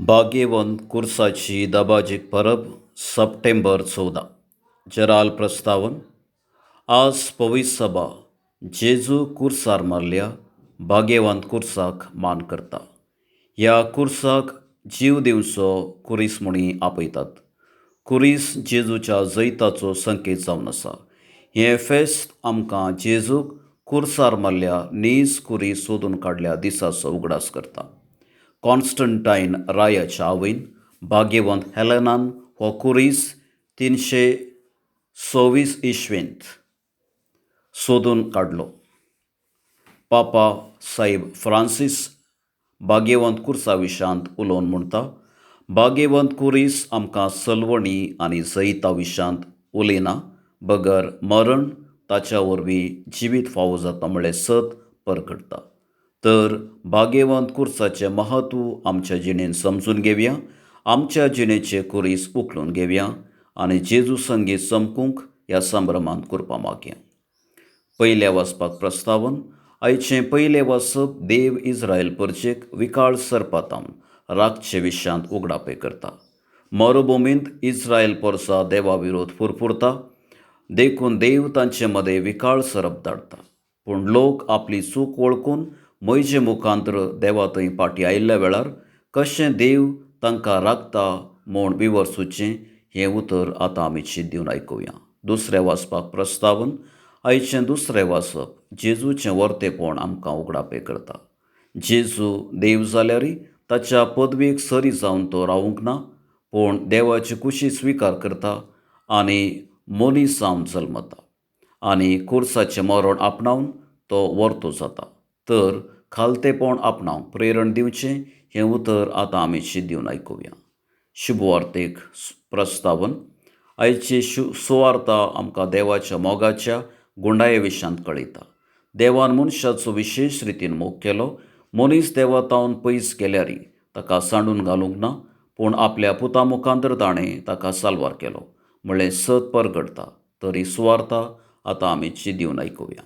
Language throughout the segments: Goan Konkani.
भाग्यवंत कुर्साची दबाजीक परब सप्टेंबर 14. जराल प्रस्तावन. आज पवित्र सभा जेजू कुर्सार मारल्या भाग्यवंत कुर्साक मान करता. ह्या कुर्साक जीव दिवचो कुरीस म्हणी आपयतात. कुरीस जेजूच्या जैताचो संकेत जावन आसा. हें फेस्त आमकां जेजूक कुर्सार मारल्या नीज कुरीस सोदून काडल्या दिसाचो उगडास करता. कॉन्स्टंटायन रायाच्या आवयन भाग्यवंत हेलेनान हो कुरीस 326 इसवेंत सोदून काडलो. पापा साहेब फ्रांसीस भाग्यवंत कुर्सा विशांत उलोवन म्हणटा, भाग्यवंत कुरीस आमकां सलवणी आनी जैता विशांत उलयना बगर मरण ताच्या वरवीं जिवीत फावो जाता म्हळ्ळें सत परगटता. तर भाग्यवंत कुर्साचें म्हत्व आमच्या जिणेन समजून घेवया, आमच्या जिणेचे कुरीस उखलून घेवया आनी जेजू संगीत चमकूंक ह्या संभ्रमांत कुरपा मागया. पयल्या वाचपाक प्रस्तावन. आयचें पयलें वाचप देव इस्रायल परचेक विकाळ सरपातावन राखचे विशांत उगडापे करता. मरुभुमींत इस्रायल परसा देवा विरोध फुरफुरता, देखून देव तांचे मदें विकाळ सरप धाडटा. पूण लोक आपली चूक वळखून मोयजे मुखांतर देवा थंय फाटीं आयिल्ल्या वेळार कशें देव तांकां राखता म्हूण विवर्सुचें हें उतर आतां आमी चिंत दिवन आयकुया. दुसरें वाचपाक प्रस्तावन. आयचें दुसरें वाचप जेजूचें वर्तेपण आमकां उगडापे करता. जेजू देव जाल्यारय ताच्या पदवेक सरी जावन तो रावूंक ना, पूण देवाची कुशी स्विकार करता आनी मनीस जावन जल्मता आनी कुर्साचें मरण आपणावन तो वर्तो जाता. तर खालतेपण आपणावंक प्रेरण दिवचें हें उतर आतां आमी चिंत दिवन आयकुया. शुभवार्तेक प्रस्तावन. आयची सुवार्ता आमकां देवाच्या मोगाच्या गुंडाये विशांत कळयता. देवान मनशाचो विशेश रितीन मोग केलो. मनीस देवातावन पयस गेल्यारय ताका सांडून घालूंक ना, पूण आपल्या पुता मुखांतर ताणें ताका साल्वार केलो म्हळ्ळें सत परगटता. तर ही सुवार्ता आतां आमी चिंत दिवन आयकुया.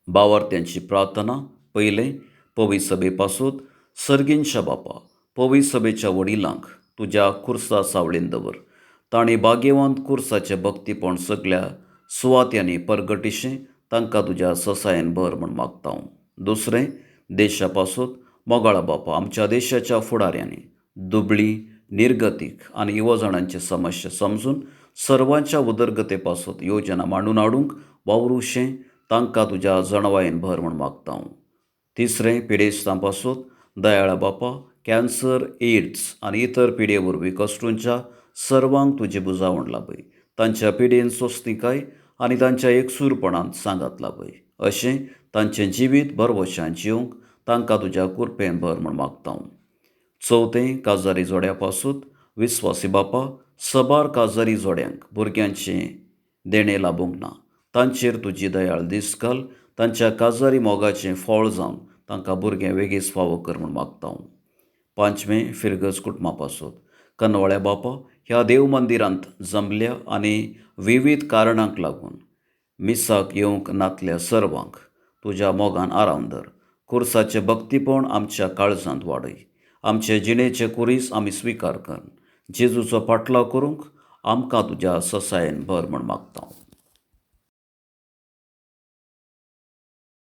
भावार्थ्यांची प्रार्थना. पयलें, पवित्र सभे पासून सर्गींच्या बापा, पवित्र सभेच्या वडिलांक तुज्या कुर्सा सावळेन दवर. तांणी भाग्यवंत कुर्साचें भक्तीपण सगल्या सुवात्यांनी परगटिशें तांकां तुज्या ससायन भर म्हूण मागता हांव. दुसरें, देशा पासून मोगाळा बापा, आमच्या देशाच्या फुडाऱ्यांनी दुबळी, निर्गतीक आनी युवजणांची समस्या समजून सर्वांच्या उदरगते पासून योजना मांडून हाडूंक वावरुशें तांकां तुज्या जणवायेन भर म्हूण मागता हांव. तिसरें, पिडेस्तां पासून दयाळा बापा, कॅन्सर, एड्स आनी इतर पिडे वरवीं कश्टूंच्या सर्वांक तुजी बुजावण लाभय. तांच्या पिडेन सोंसतिकाय आनी तांच्या एकसूरपणांत सांगात लाभय. अशें तांचें जिवीत भरवशान जिवंक तांकां तुज्या कुरपेन भर म्हूण मागता हांव. चवथें, काजारी जोड्या पासून विस्वासी बापा, सबार काजारी जोड्यांक भुरग्यांचें देणें लाबूंक ना, तांचेर तुजी दयाळ दीस घाल. तांच्या काजारी मोगाचें फळ जावन तांकां भुरगें वेगीच फावो कर म्हूण मागता हांव. पांचवें, फिरगज कुटुंबा पासून कनवाळ्या बापा, ह्या देव मंदिरांत जमल्या आनी विवीध कारणांक लागून मिसाक येवंक नातल्या सर्वांक तुज्या मोगान आराम धर. कुर्साचें भक्तीपण आमच्या काळजांत वाडय. आमचे जिणेचे कुरीस आमी स्विकार कर. जेजूचो पाटलाव करूंक आमकां तुज्या ससायेन भर म्हूण मागता हांव.